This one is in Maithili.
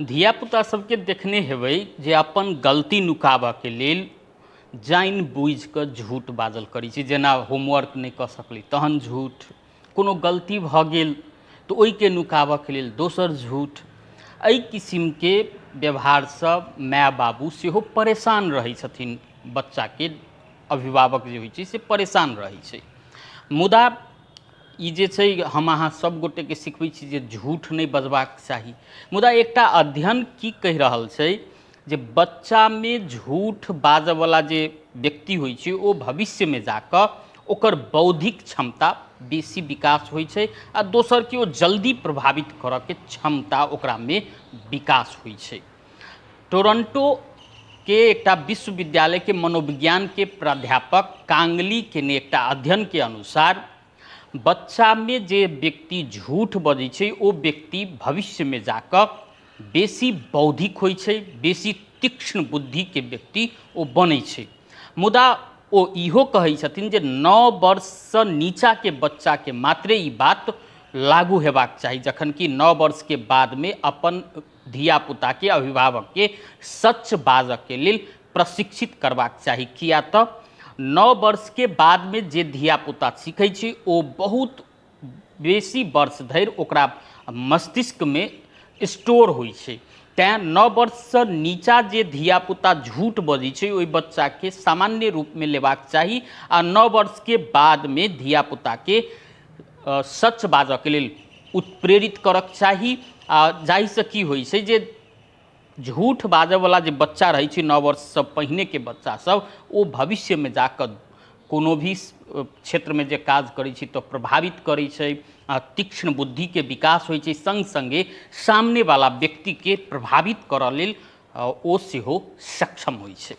धियापुता सबके देखने हेबै जे अपन गलती नुकाबऽके लेल जानि बुझिकऽ झूठ बाजल करै छै। जेना होमवर्क नहि कऽ सकलै तहन झूठ, कोनो गलती भऽ गेल तऽ ओहिके नुकाबऽके लेल दोसर झूठ। एहि किसिमके व्यवहारसँ माय बाबू सेहो परेशान रहै छथिन, बच्चाके अभिभावक जे होइ छै से परेशान रहै छै। मुदा ई जे छै हम अहाँ सब गोटेके सिखबै छी जे झूठ नहि बजबाक चाही, मुदा एकटा अध्ययन की कहि रहल छै जे बच्चामे झूठ बाजऽवला जे व्यक्ति होइ छै ओ भविष्यमे जाकऽ ओकर बौद्धिक क्षमता बेसी विकास होइ छै आ दोसरके ओ जल्दी प्रभावित करऽके क्षमता ओकरामे विकास होइ छै। टोरंटोके एकटा विश्वविद्यालयके मनोविज्ञानके प्राध्यापक कांगली केने एकटा अध्ययनके अनुसार बच्चामे जे व्यक्ति झूठ बजै छै ओ व्यक्ति भविष्यमे जाकऽ बेसी बौद्धिक होइ छै, बेसी तीक्ष्ण बुद्धिके व्यक्ति ओ बनै छै। मुदा ओ इहो कहै छथिन जे 9 वर्षसँ नीचाँके बच्चाके मात्रे ई बात लागू हेबाक चाही, जखन कि 9 वर्षके बादमे अपन धियापुताके अभिभावकके सच बाजऽके लेल प्रशिक्षित करबाक चाही, किया तऽ 9 वर्षके बादमे जे धियापुता सीखै छै ओ बहुत बेसी वर्ष धरि ओकरा मस्तिष्कमे स्टोर होइ छै। तैँ 9 वर्षसँ नीचाँ जे धियापुता झूठ बजै छै ओहि बच्चाके सामान्य रूपमे लेबाक चाही आ 9 वर्षके बादमे धियापुताके सच बाजऽके लेल उत्प्रेरित करऽके चाही। आ जाहिसँ की होइ छै जे झूठ बाजऽवला जे बच्चा रहै छै 9 वर्षसँ पहिनेके बच्चासभ, ओ भविष्यमे जाकऽ कोनो भी क्षेत्रमे जे काज करै छै तऽ प्रभावित करै छै आ तीक्ष्ण बुद्धिके विकास होइ छै, सङ्ग सङ्गे सामनेवला व्यक्तिके प्रभावित करऽ लेल ओ सेहो सक्षम होइ छै।